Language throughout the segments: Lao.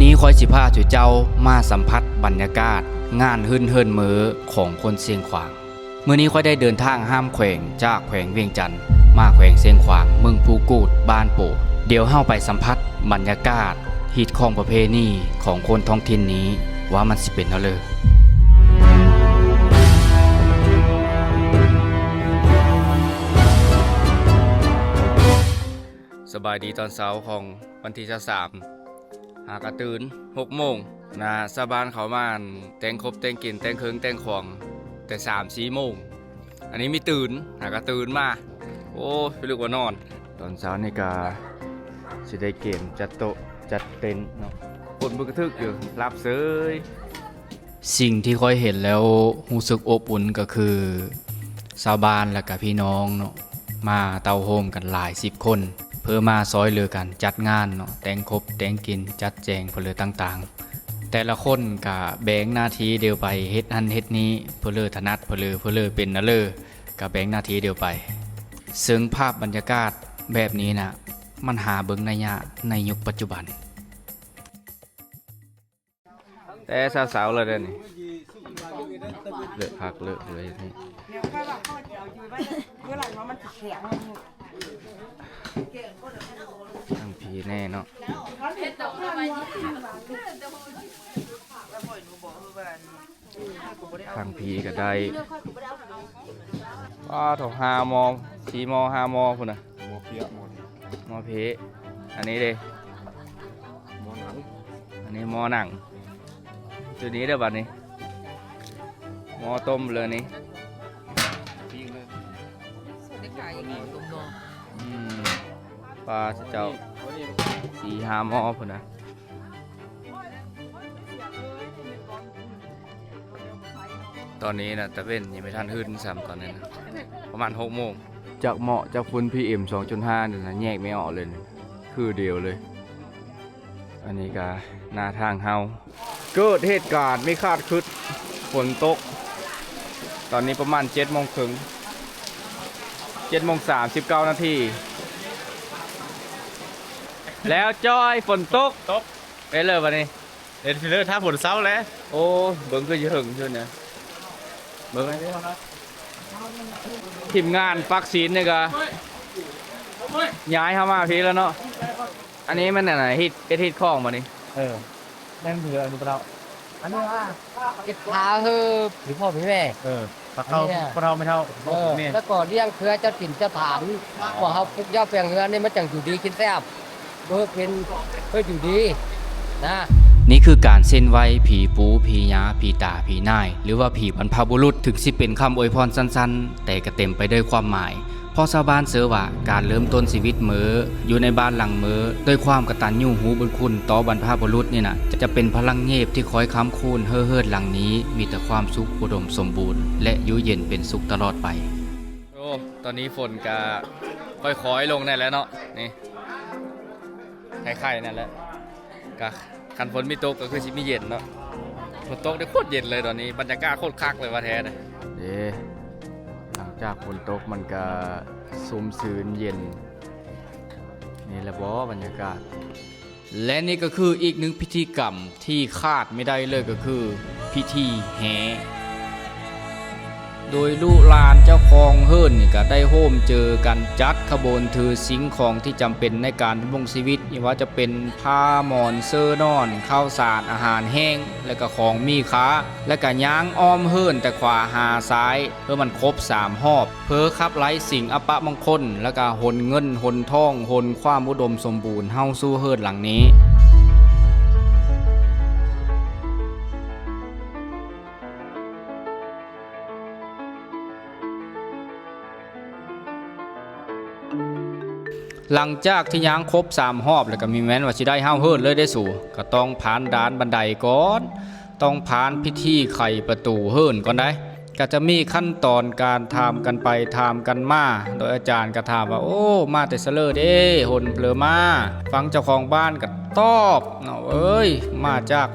ນີ້ຂ້ອຍຊິພາສູ່ເຈົ້າມາສຳຜັດບັນຍາກາດງານຮຶ້ນເຮີນເໝີຂອງຄົນຊຽງຂວາງ. ມື້ນີ້ຂ້ອຍໄດ້ເດີນທາງຂ້າມແຂວງ ຈາກແຂວງວຽງຈັນມາແຂວງຊຽງຂວາງ ເມືອງພູກູດ ບ້ານໂປ. ດຽວເຮົາໄປສຳຜັດບັນຍາກາດຮີດຄອງປະເພນີຂອງຄົນທ້ອງຖິ່ນນີ້ ວ່າມັນຊິເປັນແນວໃດ. ສະບາຍດີຕອນເຊົ້າຂອງວັນທີຊາວສາມ ຫາກະຕື່ນຫົກໂມງນະ ຊາວບ້ານເຂົາມາແຕ່ງຄົບແຕ່ງກິນ ແຕ່ງເຄື່ອງແຕ່ງຂອງແຕ່ສາມສີ່ໂມງ. ອັນນີ້ມີຕື່ນ ຫາກະຕື່ນມາ ໂອ້ຍ ລຶກວ່ານອນ. ຕອນເຊົ້ານີ້ກະຊິໄດ້ກຽມຈັດໂຕະຈັດເຕັນເນາະ ຝົນບໍ່ກະຖືກຢູ່ ຫຼັບເສີຍ. ສິ່ງທີ່ຂ້ອຍເຫັນແລ້ວຮູ້ສຶກອົບອຸ່ນກະຄື ຊາວບ້ານ ແລະກະພີ່ນ້ອງເນາະ ມາເຕົ້າໂຮມກັນຫຼາຍສິບຄົນ ເພື່ອມາຊ່ອຍເຫຼືອກັນຈັດງານເນາະ ແຕ່ງຄົບແຕ່ງກິນ ຈັດແຈງເພີເລີຕ່າງໆ. ແຕ່ລະຄົນກະແບ່ງໜ້າທີ່ດຽວໄປເຮັດຫັ້ນເຮັດນີ້ ເພີເລີຖະໜັດ ເພີເລີ ເພີເລີເປັນນະເລີ ກະແບ່ງໜ້າທີ່ດຽວໄປ. ເຊິ່ງພາບບັນຍາກາດແບບນີ້ນະ ມັນຫາເບິ່ງໄດ້ຍາກໃນຍຸກປັດຈຸບັນ. ແຕ່ເຊົ້າໆເລີຍເດ້ນີ້ ເລີະຜັກເລີະເລີຍນີ້ ທັງພີແນ່ເນາະ ທັງພີກະໄດ້. ວ້າ ເທົ່າຫ້າໝໍ້ ສີ່ໝໍ້ ຫ້າໝໍ້ພຸ້ນນະ. ໝໍ້ເພຍ ໝໍ້ເພຍ ອັນນີ້ເດ້ ໝໍ້ໜັງ ອັນນີ້ໝໍ້ໜັງ. ຈຸດນີ້ເດີບັດນີ້ ໝໍ້ຕົ້ມເລີຍນີ້ ປີ້ງເລີຍ ອືມ ປາເຈົ້າ ສີ່ຫ້າໝໍ້ພຸ້ນນະ. ຕອນນີ້ນະ ຕາເວັນຍັງບໍ່ທັນຂຶ້ນຊ້ຳ ຕອນນີ້ນະ ປະມານຫົກໂມງ. ຈັກເໝາະຈັກຝຸ່ນ ພີເອັມສອງຈຸດຫ້ານີ້ນະ ແຍກໄມ່ອອກເລີຍ ຄືດຽວເລີຍ. ອັນນີ້ກະໜ້າທາງເຮົາ ເກີດເຫດການມີຄາດຄຶດ ຝົນຕົກ. ຕອນນີ້ປະມານເຈັດໂມງເຄິ່ງ ເຈັດໂມງສາມສິບເກົ້ານາທີ ແລ້ວຈ້ອຍ ຝົນຕົກ ຕົກ ເປັນເລີຍບັດນີ້ ເຮັດເລີຍ ຖ້າຝົນເຊົາແລ້ວ. ໂອ້ ເບິ່ງຄືຊິເຫິງຢູ່ນະ ເບິ່ງ ທີມງານປັກສີນນີ້ກະຍ້າຍເຮົາມາພີ້ແລ້ວເນາະ. ອັນນີ້ມັນອັນນະ ຮີດ ເຮັດຮີດຄອງບໍ່ນີ້? ເອີ ແມ່ນເຫຼືອອັນນີ້ບໍ່ເທົ່າ ອັນນີ້ວ່າເຮັດພາເຮີ ຫຼືພໍ່ມີແມ່ ເອີ ພາເຂົ້າ ພໍ່ເຖົ້າແມ່ເຖົ້າ ເອີ ແມ່ ແລ້ວກໍລ້ຽງເພື່ອເຈົ້າຖິ່ນເຈົ້າຖານ ພວກເຮົາປຸກເຍົາແປງເຮືອນນີ້ ມັນຈັ່ງຢູ່ດີກິນແຊບ ເອີ ເປັນ ເອີ ຢູ່ດີນະ. ນີ້ຄືການເສັ້ນໄຫວ້ຜີປູ ຜີຍາ ຜີຕາ ຜີນາຍ ຫຼືວ່າຜີບັນພະບຸລຸດ. ເຖິງຊິເປັນຄຳອວຍພອນສັ້ນໆ ແຕ່ກະເຕັມໄປດ້ວຍຄວາມໝາຍ ເພາະຊາວບ້ານເຊື່ອວ່າການເລີ່ມຕົ້ນຊີວິດເມີຢູ່ໃນບ້ານຫຼັງເມີ ດ້ວຍຄວາມກະຕັນຍູຮູ້ບຸນຄຸນຕໍ່ບັນພະບຸລຸດນີ້ນະ ຈະເປັນພະລັງເຫງບທີ່ຄອຍຄ້ຳຄູນເຮີເຮີດຫຼັງນີ້ ມີແຕ່ຄວາມສຸກອຸດົມສົມບູນ ແລະ ຢູ່ເຢັນເປັນສຸກຕະຫຼອດໄປ. ໂອ້ ຕອນນີ້ຝົນກະຄ່ອຍໆລົງແນ່ແລ້ວເນາະ ນີ້ ໄຄໆນັ້ນແຫຼະ ກະ ຄັນຝົນມີຕົກກະຄືຊິມີເຢັນເນາະ. ຝົນຕົກນີ້ໂຄດເຢັນເລີຍຕອນນີ້ ບັນຍາກາດໂຄດຄັກເລີຍວ່າແທ້ເດ້. ເດ້ ຫຼັງຈາກຝົນຕົກມັນກະຊຸ່ມຊື່ນເຢັນ ນີ້ແຫຼະບໍບັນຍາກາດ. ແລະ ນີ້ກະຄືອີກໜຶ່ງພິທີກຳທີ່ຂາດໄມ່ໄດ້ເລີຍ ກະຄືພິທີແຫ່ ໂດຍລູກຫຼານເຈົ້າຂອງເຮືອນນີ້ກະໄດ້ໂຮມເຈີກັນຈັດຂະບວນຖືສິ່ງຂອງທີ່ຈຳເປັນໃນການດຳລົງຊີວິດ ບໍ່ວ່າຈະເປັນຜ້າໝອນເສື້ອນອນ ເຂົ້າສານ ອາຫານແຫ້ງ ແລະກະຂອງມີຄ່າ ແລະກະຍ່າງອ້ອມເຮືອນແຕ່ຂວາຫາຊ້າຍ ເພື່ອມັນຄົບສາມຮອບ ເພື່ອຂັບໄລ່ສິ່ງອັບປະມົງຄົນ ແລະກະຫົນເງິນຫົນທອງ ຫົນຄວາມອຸດົມສົມບູນເຂົ້າສູ່ເຮືອນຫຼັງນີ້. ຫຼັງຈາກທີ່ຍ່າງຄົບສາມຮອບແລ້ວ ກະມີແມ່ນວ່າຊິໄດ້ເຫົາເຮືອນເລີຍເດ້ສູ ກະຕ້ອງຜ່ານດ່ານບັນໄດກ່ອນ ຕ້ອງຜ່ານພິທີໄຂປະຕູເຮືອນກ່ອນໃດ໋. ກະຈະມີຂັ້ນຕອນການຖາມກັນໄປຖາມກັນມາ ໂດຍອາຈານກະຖາມວ່າ ໂອ້ ມາແຕ່ສະເຫຼີເດ້ ຫົນເພີມາ ຝັ່ງເຈົ້າຂອງບ້ານກະຕອບເນາະ ເອີຍ ມາຈາກ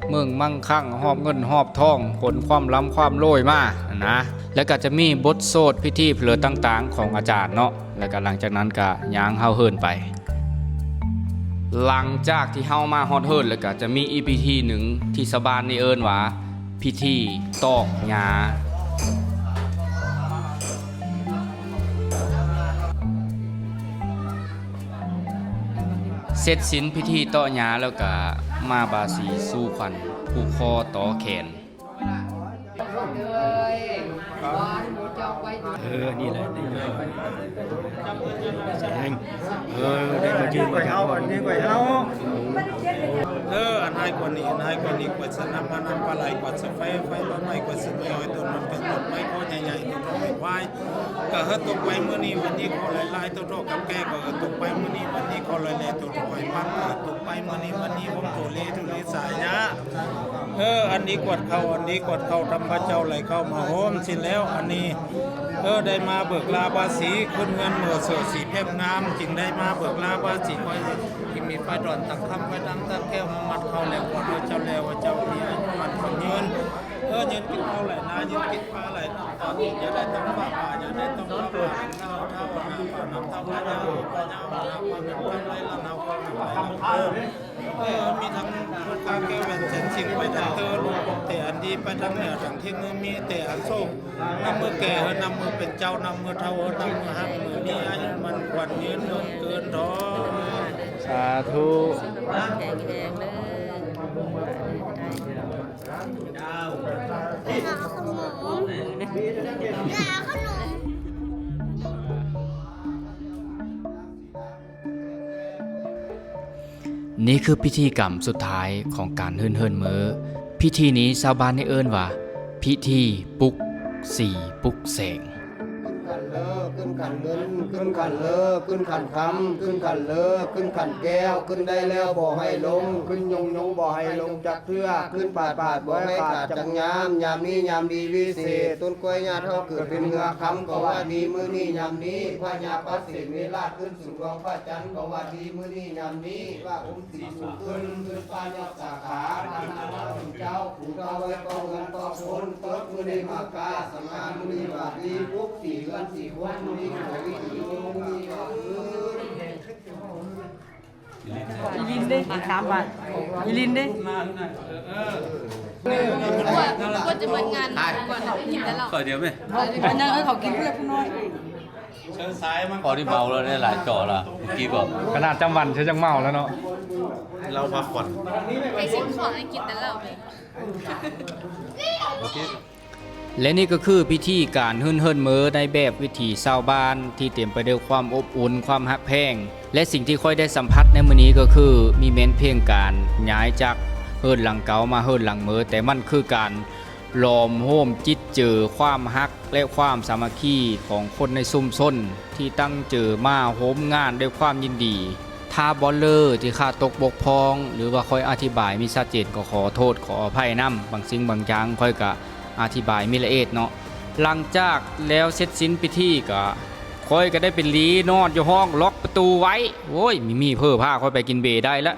ເມືອງມັ່ງຄັ່ງ ຫອບເງິນຫອບທອງ ຂົນຄວາມລ່ຳຄວາມລວຍມາຫັ້ນນະ ແລ້ວກະຈະມີບົດສວດພິທີເພີຕ່າງໆຂອງອາຈານເນາະ ແລ້ວກະຫຼັງຈາກນັ້ນກະຍ່າງເຫົາເຮືອນໄປ. ຫຼັງຈາກທີ່ເຮົາມາຮອດເຮືອນແລ້ວ ກໍຈະມີອີກພິທີໜຶ່ງທີ່ຊາວບ້ານນີ້ເອີ້ນວ່າ ພິທີຕອກຫຍ້າ. ເສັດສິ້ນພິທີຕອກຫຍ້າແລ້ວ ກໍມາບາສີສູ່ຂວັນ ຜູກຄໍຕໍ່ແຂນ. ເອີ ນີ້ແຫຼະ ນີ້ແຫຼະ ເອີ ໄດ້ມາຢືນມາຈັບ ອັນນີ້ໄວ້ເຮົາ ເອີ ອັນໃຫ້ກວ່ານີ້ ອັນໃຫ້ກວ່ານີ້ ກວ່າສະນ້ຳ ມານ້ຳປາໄຫຼ ກວ່າສະໄຟ ໄຟລອດໄມ້ ກວ່າສະໄໝ ຫ້ອຍຕົ້ນມັນເກີດຕົ້ນໄມ້ ຂໍໃຫຍ່ໆ ຕົ້ນໄມ້ຄວາຍ ກໍເຮີຕົກໄປມື້ນີ້ວັນນີ້ ຂໍຫຼາຍໆ ໂຕໂຕກັບແກ່ ກໍເຮີຕົກໄປມື້ນີ້ວັນນີ້ ຂໍຫຼາຍໆ ໂຕໂຕໄປປັນ ກໍເຮີຕົກໄປມື້ນີ້ວັນນີ້ ຫົວໂຕເລໂຕເລສາຍະ. ເອີ ອັນນີ້ກວດເຂົ້າ ອັນນີ້ກວດເຂົ້າ ທຳພະເຈົ້າໄຫຼເຂົ້າມາໂຮມ ສິ້ນແລ້ວ ອັນນີ້ ເອີ ໄດ້ມາເບີກລາບາສີ ຂຶ້ນເຮືອນເມີເສີສີແພບງາມ ຈຶ່ງໄດ້ມາເບີກລາບາສີ ຂ້ອຍຈຶ່ງມີໄຟດອນຕັກຄຳ ໄຟດັງຕັກແກ້ວ ມາມັດເຂົ້າແລ້ວ ຂອບໃຫ້ເຈົ້າແລ້ວ ວ່າເຈົ້າມີອາຍຸໝັ້ນຂວັນຍືນ ເອີ ຍືນກິນເຂົ້າຫຼາຍນາ ຍືນກິນປາຫຼາຍນ້ຳ ຕາດີ ຢ່າໄດ້ຕ້ອງຟ້າຜ່າ ຢ່າໄດ້ຕ້ອງຟ້າຜ່າ ເງິນເຂົ້າເທົ່າ ໜ້າປ່ານ້ຳເຕົ້າ ພະຍາ ພະຍາ ພະຍາ ພະຍາ ເງິນຄຳໄຫຼຫຼານເຮົາ ຄວາມໄຫຼຫຼານເຮົາ ເອີ ມີທັງມູນຄ່າແກ້ວແຫວນແສນສິ່ງໄປດັງເທີນ ແຕ່ອັນດີໄປທາງເໜືອທາງທິດ ມື້ມີແຕ່ອັນໂຊກ ນຳມື້ແກ່ເຮີ ນຳມື້ເປັນເຈົ້າ ນຳມື້ເຖົ້າເຮີ ນຳມື້ຮັກມື້ມີ ອາຍຸໝັ້ນຂວັນຍືນ ເມືອນເກີນທອງ. ສາທຸ. ສຸຂະພາບແຂງແຮງເດີ. ນີ້ຄືພິທີກຳສຸດທ້າຍຂອງການຮື້ນເຮີນເມີ. ພິທີນີ້ຊາວບ້ານນີ້ເອີ້ນວ່າ ພິທີປຸກສີປຸກແສງ. ຂຶ້ນຂັນເລີ ຂຶ້ນຂັນເງິນ ຂຶ້ນຂັນເລີ ຂຶ້ນຂັນຄຳ ຂຶ້ນຂັນເລີ ຂຶ້ນຂັນແກ້ວ ຂຶ້ນໄດ້ແລ້ວບໍ່ໃຫ້ລົງ ຂຶ້ນຍົງໆບໍ່ໃຫ້ລົງຈັກເທື່ອ ຂຶ້ນປາດໆບໍ່ໃຫ້ຂາດຈັກຍາມ ຍາມນີ້ຍາມດີວິເສດ ຕົ້ນກ້ວຍຍາດເຖົ້າເກີດເປັນເຮືອຄຳ ກໍວ່າດີມື້ນີ້ຍາມນີ້ ພະຍາປະສິດເວລາດຂຶ້ນ ສູນດວງພະຈັນກໍວ່າດີມື້ນີ້ຍາມນີ້ ວ່າອົງສີສູງຂຶ້ນ ຂຶ້ນຟ້າຍອດສາຂາ ພະນາມເຈົ້າ ຜູ້ເຖົ້າໄວ້ເຝົ້າເຮືອນເຝົ້າຄົນ ເປີດມື້ນີ້ມາກາ ສະຫງ່າມື້ນີ້ວ່າດີ ປຸກສີເຮືອນສີຄົນ ມື້ນີ້ກໍດີ ມື້ນີ້ກໍຄືນ. ອີລິນເດ້ ສາມບາດ ອີລິນເດ້. ກວ່າ ກວ່າຈະເໝິດງານ ກ່ອນເຂົາກິນແຕ່ເຫຼົ້າ ຂ້ອຍດຽວແມ່ ອັນນັ້ນເອີ ເຂົາກິນເພື່ອຜູ້ນ້ອຍ. ພໍທີ່ເມົາແລ້ວໄດ້ຫຼາຍຈໍລະ ເມື່ອກີ້ບອກ ຂະໜາດຈຳວັນເຊີຍັງເມົາແລ້ວເນາະ ເຫຼົ້າພັກຜ່ອນ ໄປຊິມຂອງໃຫ້ກິນແຕ່ເຫຼົ້າເລີຍ. ໂອເຄ ແລະ ນີ້ກໍຄືພິທີການຮື້ນເຮີນເມີໃນແບບວິຖີຊາວບ້ານ ທີ່ເຕັມໄປດ້ວຍຄວາມອົບອຸ່ນ ຄວາມຮັກແພງ ແລະ ສິ່ງທີ່ຂ້ອຍໄດ້ສຳຜັດໃນມື້ນີ້ກໍຄື ມີແມ່ນພຽງການຍ້າຍຈາກເຮືອນຫຼັງເກົ່າມາເຮືອນຫຼັງເມີ ແຕ່ມັນຄືການ ຫຼອມໂຮມຈິດເຈີ ຄວາມຮັກ ແລະ ຄວາມສາມັກຄີຂອງຄົນໃນຊຸມຊົນທີ່ຕັ້ງເຈີມາໂຮມງານດ້ວຍຄວາມຍິນດີ. ຖ້າບ່ອນເລີທີ່ຂ້າຕົກບົກຜ່ອງ ຫຼືວ່າຂ້ອຍອະທິບາຍມີຊັດເຈນກໍຂໍໂທດຂໍອະໄພນຳ, ບາງສິ່ງບາງຢ່າງຂ້ອຍກະອະທິບາຍມີລະອຽດເນາະ. ຫຼັງຈາກແລ້ວເສັດສິ້ນພິທີກະ ຂ້ອຍກະໄດ້ໄປຫຼີນອນຢູ່ຫ້ອງ ລັອກປະຕູໄວ້. ໂອ້ຍ ມີມີເຜີພາຂ້ອຍໄປກິນເບໄດ້ລະ.